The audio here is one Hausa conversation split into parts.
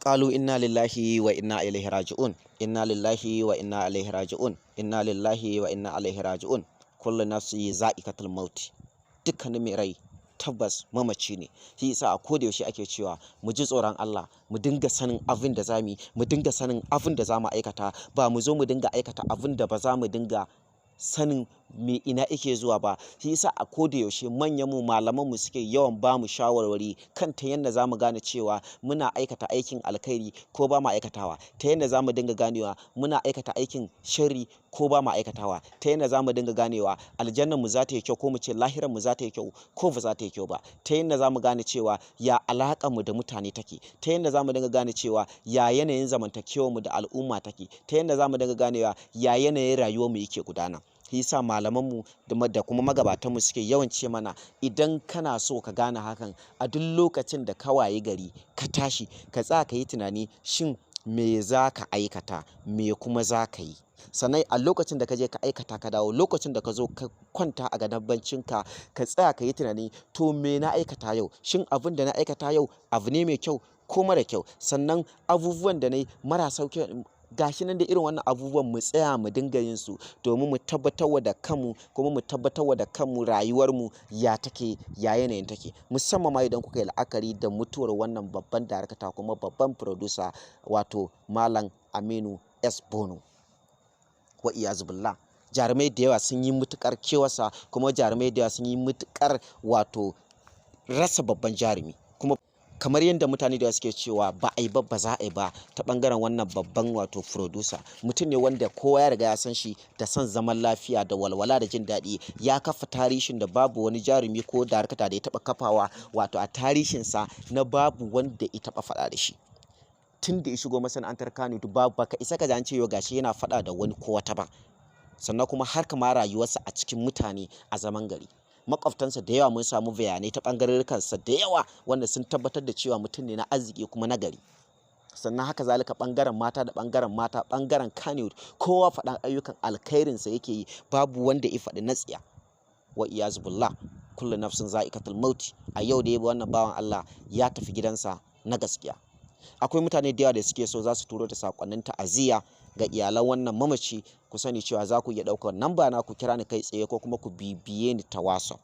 Qalu inna lillahi wa inna ilaihi raji'un. Inna lillahi wa inna ilaihi raji'un. Inna lillahi wa inna ilaihi raji'un. Kullu nafsi za'iqatul maut. Dukkanin mai rai tabbas mamaci ne. Shi yasa a koda yaushe ake cewa mu ji tsoron Allah, mu dinga sanin abin da zamu yi, mu dinga sanin abin da zamu aikata, ba mu zo mu dinga aikata abin da ba za mu dinga sanin me ina yake zuwa ba. Shi yasa a koda yaushe manyan mu, malaman mu suke yawan ba mu shawarwari kan ta yanda zamu gane cewa muna aikata aikin alkhairi ko ba mu aikatawa, ta yanda zamu dinga ganewa muna aikata aikin sharri ko ba mu aikatawa, ta yanda zamu dinga ganewa aljannar mu za ta yi kyau ko mu ce lahirar mu za ta yi kyau ko ba za ta yi kyau ba, ta yanda zamu gane cewa ya alaƙar mu da mutane take, ta yanda zamu dinga gane cewa ya yanayin zamantakewar mu da al'umma take, ta yanda zamu dinga ganewa ya yanayin rayuwar mu yake gudana. Shi yasa malamanmu da kuma magabatanmu suke yawan ce mana, idan kana so ka gane hakan, a duk lokacin da ka wayi gari ka tashi, ka tsaya ka yi tunani, shin me za ka aikata, me kuma za ka yi. Sannan a lokacin da ka je ka aikata ka dawo, lokacin da ka zo ka kwanta a gadon barcinka, ka tsaya ka yi tunani, to me na aikata yau? Shin abin da na aikata yau abu ne mai kyau ko mara kyau? Sannan abubuwan da na yi marasa kyau, gashi nan da irin wannan abubuwan, mu tsaya mu dinga yin su domin mu tabbatar da kanmu, kuma mu tabbatar da kanmu rayuwar mu ya take, ya yanayin take. Musamman ma idan kuka yi la'akari da mutuwar wannan babban darakta kuma babban producer, wato Malam Aminu S Bono. Wa iyazu billah, jarumai da yawa sun yi mutukar kewarsa, kuma jarumai da yawa sun yi mutukar wato rasa babban jarumi. Kuma kamar yadda mutane da suke cewa ba a yi ba, ba za a yi ba ta bangaren wannan babban wato producer. Mutum ne wanda kowa ya riga ya san shi da son zaman lafiya da walwala da jin daɗi. Ya kafa tarihin da babu wani jarumi ko darakta da ya taɓa kafawa, wato a tarihinsa na babu wanda ya taɓa faɗa da shi. Tun da ya shigo masana'antar Kano, babu, baka isa ka ji an ce yau gashi yana faɗa da wani ko wata ba. Sannan kuma har kama rayuwarsa a cikin mutane a zaman gari, makwabtansa da yawa, mun samu bayanai ta ɓangarorikansa da yawa wanda sun tabbatar da cewa mutum ne na arziki kuma na gari. Sannan haka zalika ɓangaren mata da ɓangaren mata, ɓangaren Kannywood, kowa faɗan ayyukan alkhairinsa yake yi, babu wanda ya faɗi na tsiya. Wa iyazu billah, kullu nafsin za'iqatul maut. A yau da wannan bawan Allah ya tafi gidansa na gaskiya. Akwai mutane da yawa da suke so za su turo da sakonnin ta'aziyya ga iyalan wannan mamaci. Ku sani cewa za ku iya ɗaukar namba na ku kira ni kai tsaye ko kuma ku bibiye ni ta WhatsApp.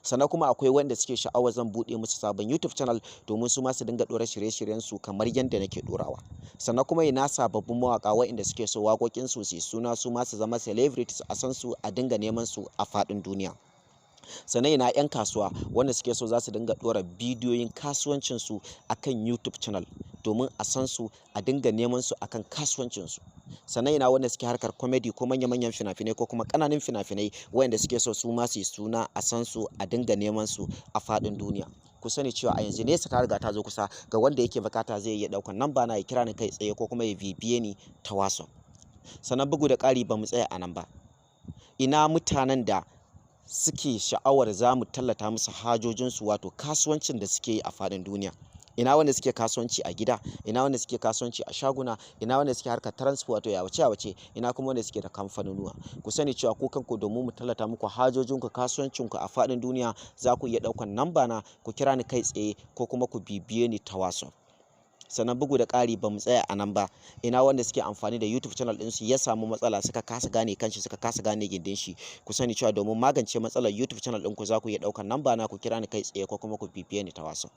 Sannan kuma akwai wanda suke sha'awar zan buɗe musu sabon YouTube channel domin su ma su dinga ɗora shirye-shiryen su kamar yadda nake ɗorawa. Sannan kuma ina sababbin mawaƙa waɗanda suke so waƙoƙin su su suna, su ma su zama celebrities, a san su, a dinga neman su a faɗin duniya. Sannan ina 'yan kasuwa wanda suke so za su dinga ɗora bidiyoyin kasuwancin su akan YouTube channel domin a san su, a dinga neman su akan kasuwancin su. Sannan ina wanda suke harkar comedy ko manya-manyan fina-finai ko kuma ƙananan fina-finai, wayanda suke so su ma su yi suna, a san su, a dinga neman su a faɗin duniya. Ku sani cewa a yanzu nesa ta riga ta zo kusa. Ga wanda yake bukata, zai iya ɗaukar namba na ya kira ni kai tsaye ko kuma ya bibiye ni ta WhatsApp. Sannan bugu da ƙari, ba mu tsaya a nan ba. Ina mutanen da suke sha'awar za mu tallata musu hajojinsu, wato kasuwancin da suke yi a faɗin duniya? Ina wanda suke kasuwanci a gida, ina wanda suke kasuwanci a shaguna, ina wanda suke harkar transport, wato yawace yawace, ina kuma wanda suke da kamfanonuwa? Ku sani cewa ku kanku, domin mu tallata muku hajojinku, kasuwancinku a faɗin duniya, za ku iya ɗaukar namba na ku kira ni kai tsaye ko kuma ku bibiye ni ta WhatsApp. Sannan bugu da ƙari, ba mu tsaya a nan ba. Ina wanda suke amfani da YouTube channel ɗinsu ya samu matsala, suka kasa gane kanshi, suka kasa gane gindin shi? Ku sani cewa domin magance matsalar YouTube channel ɗinku, za ku iya ɗaukar namba na ku kira ni kai tsaye ko kuma ku bibiye ni ta WhatsApp.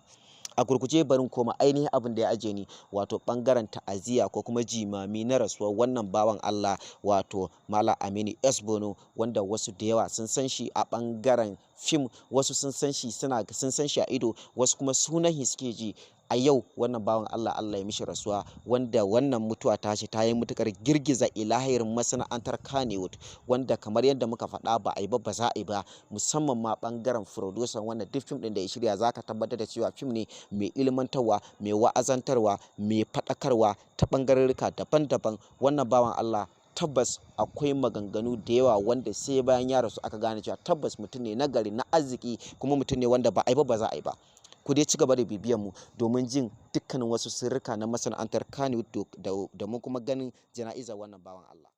A gurguje, barin koma ainihin abin da ya aje ni, wato bangaren ta'aziyya ko kuma jimami na rasuwar wannan bawan Allah, wato Malam Aminu S Bono, wanda wasu da yawa sun san shi a bangaren fim, wasu sun san shi, suna sun san shi a ido, wasu kuma sunan shi suke ji. A yau wannan bawan Allah, Allah ya mishi rasuwa, wanda wannan mutuwa ta shi ta yi mutukar girgiza ilahirin masana'antar Kannywood, wanda kamar yadda muka faɗa, ba a yi ba, ba za a yi ba, musamman ma bangaren producer, wanda duk fim ɗin da ya shirya zaka tabbatar da cewa fim ne mai ilmantarwa, mai wa'azantarwa, mai faɗakarwa ta ɓangarorika daban-daban. Wannan bawan Allah, tabbas akwai maganganu da yawa wanda sai bayan ya rasu aka gane cewa tabbas mutum ne na gari, na arziki, kuma mutum ne wanda ba a yi ba, ba za a yi ba. Ku dai ci gaba da bibiyan mu domin jin dukkanin wasu sirrika na masana'antar Kannywood da mu kuma ganin jana'izar wannan bawan Allah.